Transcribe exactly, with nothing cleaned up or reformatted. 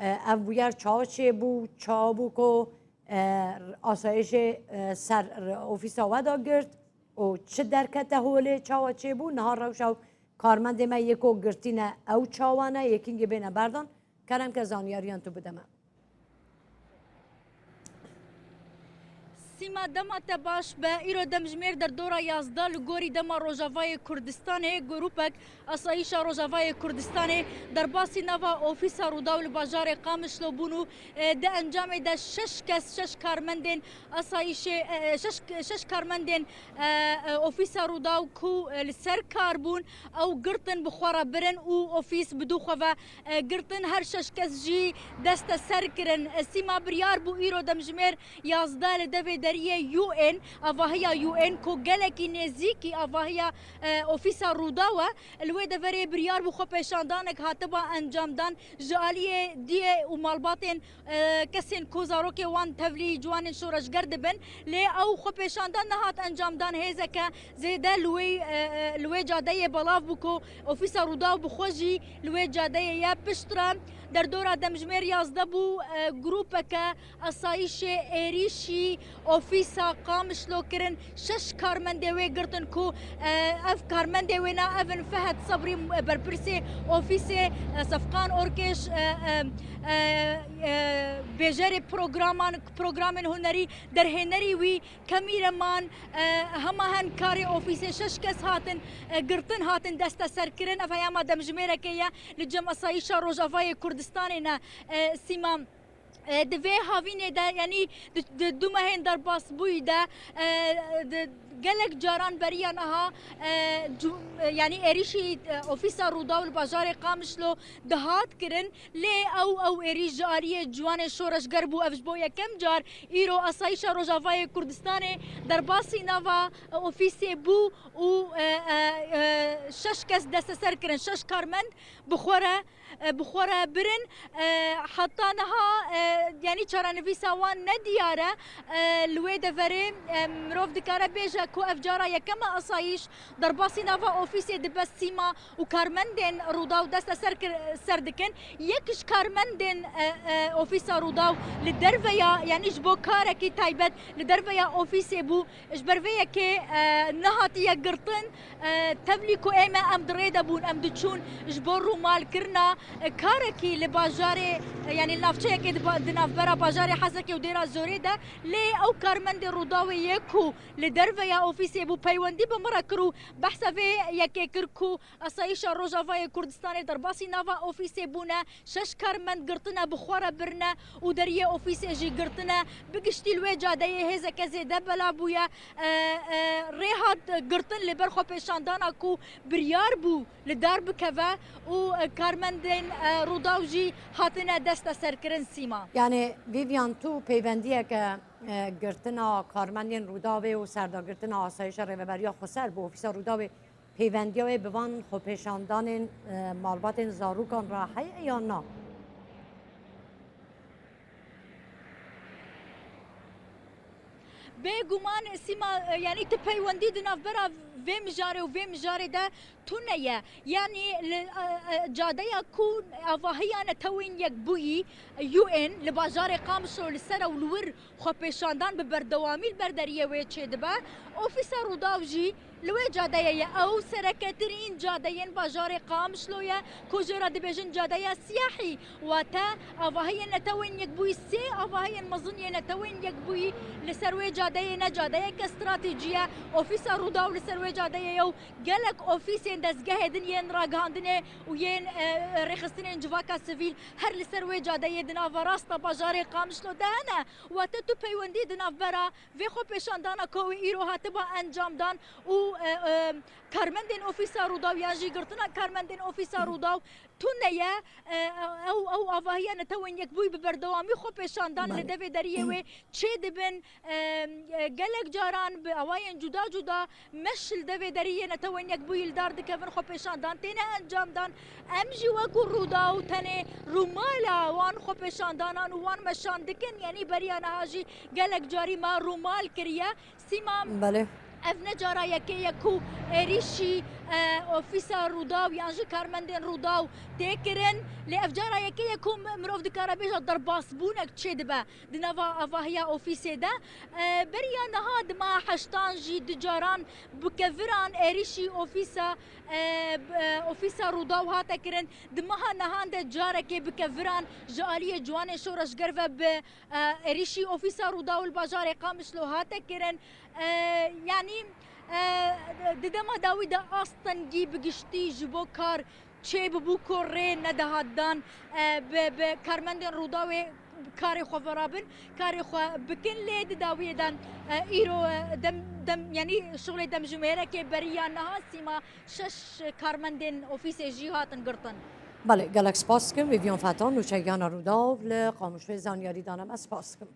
E, ev bûyer çawa çêbû, çawa bû ku, e, asayişê, e, ser ofîsa we de girt û çi derkete holê, çawa çêbû? Niha rewşa û karmendê me yê ku girtî ne, ew çawa ne, yê kîngê bêne berdan? Kerem ke, zaniyariyan tu bide me. Sîma, dema te baş be. Îro demjimêr derdora yazdeh li gorî dema Rojavayê Kurdistanê, grûpek Asayîşa Rojavayê Kurdistanê derbasî nava ofîsa Rûdaw li bajarê Qamişlo bûn û, e, di encamê de şeş kes, şeş karmendên asayîşê, e, e, şeş, şeş karmendên, e, e, ofîsa Rûdaw ku, e, li ser kar bûn, ew girtin, bi xwe re birin û ofîs bi dû xwe ve, e, girtin. Her şeş kes jî desteser kirin. E, Sîma, biryar bû îro demjimêr yazdeh li devê deriyê U N, avahiya U N ku gelekî nêzîkî avahiya, e, ofîsa Rûdaw e. Li wê deverê biryar bû xwepêşandanek hatiba encamdan. Ji aliyê diyê û malbatên, e, kesên ku zarokê wan tevlî ciwanên şoreşger dibin, lê ew xwepêşandan nehat encamdan. Hêzeke zêde li wê, e, e, li wê cadeyê belav bû ku ofîsa Rûdaw bi xwe jî li wê cadeyê ye. Piştre derdora demjimêr yazdeh bû, e, grûpeke asayîşê êrîşî ofîsa Qamişlo kirin. Şeş karmendê wê girtin ku, e, ev karmendê wê ne, ev in Fehed Sabrî, e, berpirsê ofîsê, e, Sefqan Orkêş, e, e, e, e, bêjerê programan, programên hunerî, derhênerî wî, kameraman, e, hema hen karê ofîsê, şeş kes hatin, e, girtin, hatin desteser kirin. Ev heyama demjimêrekê ye li cem Asayîşa Rojavayê Kurdistanê ne, e, Sîma. E, di vê havînê de, yanî di, di du mehên derbasbûyî de, e, di gelek caran beriya niha, e, cu-, e, yanî êrîşî, e, ofîsa Rûdaw li bajarê Qamişlo dihat kirin, lê ew, ew êrîş ji aliyê ciwanên şoreşger bû. Ev ji bo yekem car îro Asayîşa Rojavayê Kurdistanê derbasî nava, e, ofîsê bû û, e, e, e, şeş kes desteser kirin, şeş karmend bi xwe re, e, bi xwe re birin. E, heta niha, e, yanî çarenivîsa wan ne diyar e. E, li wê deverê, e, mirov dikare bêje ku ev cara yekem e asayîş derbasî nava ofîsê dibe, Sîma, û karmendên Rûdaw desteser kir-, ser dikin. Yek ji karmendên, e, e, ofîsa Rûdaw li derveya, yanî ji bo karekî taybet li derveya ofîsê bû. Ji ber vê yekê, e, nehatiye girtin. E, tevlî ku ê me, em di rê de bûn, em diçûn ji bo rûmalkirina, e, karekî li bajarê, e, yanî li navçeyekê di ba-, di navbera bajarê Hezekê û Dêra Zorê de, lê ew karmendê Rûdawê yê ku li derveya ofîsê bû, peywendî bi min re kir û behsa vê yekê kir ku Asayîşa Rojavayê Kurdistanê derbasî nava ofîsê bûne, şeş karmend girtine, bi xwe re birine û deriyê ofîsê jî girtine. Bi giştî li wê cadeyê hêzeke zêde belav bûye. E, e, rê hat girtin li ber xwepêşandana ku biryar bû li dar bikeve û, e, karmendên, e, Rûdaw jî hatine desteserkirin, Sîma. Yanî, Vivian, tu peywendiyeke, e, girtina karmendên Rûdawê û serdagirtina asayişa Rêveberiya Xweser bi ofîsa Rûdawê, pêvendiya wê bi van xwepêşandanên, e, malbatên zarokan re heye yan na? Bêguman, Sîma, e, yanî ti peywendî di navbera vê mijarê û vê mijarê de tune ye. Yanî li, e, e, cadeya ku avahiya Netewên Yekbûyî, U N, li bajarê Qamişlo li ser ew li wir xwepêşandan bi berdewamî li ber deriyê wê çêdibe. Ofîsa Rûdaw jî li wê cadeyê ye. Ew sereketirîn cadeyên bajarê Qamişlo ye, ku jê re dibêjin cadeya siyahî. Wate avahiyên Netewên Yekbûyî, sê avahiyên mezin yê Netewên Yekbûyî li ser wê cadeyê ne, cadeyeke stratejî ye. Ofîsa Rûdaw li ser wê cadeyê ye û gelek ofîsên dezgehê din yên ragihandinê û yên, e, e, rêxistinên civaka sivîl her li ser wê cadeyê di nava rasta bajarê Qamişlo de hene. Wate tu peywendî di navbera vê xwepêşandana ku ew ê îro hatiba encamdan û, e, e, karmendên ofîsa Rûdaw yan jî girtina karmendên ofîsa Rûdaw tune ye. E, ew, ew avahiya Netewên Yekbûyî bi berdewamî xwepêşandan li devê deriyê wê çêdibin. E, e, gelek caran bi awayên cuda cuda meş li devê deriyê Netewên Yekbûyî li dar dikevin, xwepêşandan têne encamdan. Em jî wekû Rûdaw tenê rûmala wan xwepêşandanan û wan meşan dikin, yanî beriya niha jî gelek carî me rûmal kiriye. Sîma, belê, ev ne cara yekê ye ku êrîşî, e, ofîsa Rûdaw yan jî karmendên Rûdaw tê kirin. Lê ev cara yekê ye ku mirov dikare bêje derbasbûnek çêdibe di nava avahiya ofîsê de. E, beriya niha di meha heştan jî du caran bikeviran êrîşî ofîsa, e, b-, e, ofîsa Rûdaw hate kirin. Di meha nehan de carekê bikeviran ji aliyê ciwanên şoreşger ve bi, e, êrîşî ofîsa Rûdaw li bajarê Qamişlo hate kirin. E, yanî, e, di dema dawî de astengî bi giştî ji bo kar çêbibû ku rê nedihat dan, e, bi, bi karmendên Rûdawê karê xwe verabin, karê xwe bikin, lê di dawiyê de, e, îro, e, dem, dem, yanî şixulê demjimêrekê beriya niha sîma şeş karmendên ofîsê jî hatin girtin. Belê, gelek spas dikim. Vîvyon Fetan, nûçegiyana Rûdaw li Qamişloyê zanyarî dane me. Spas dikim.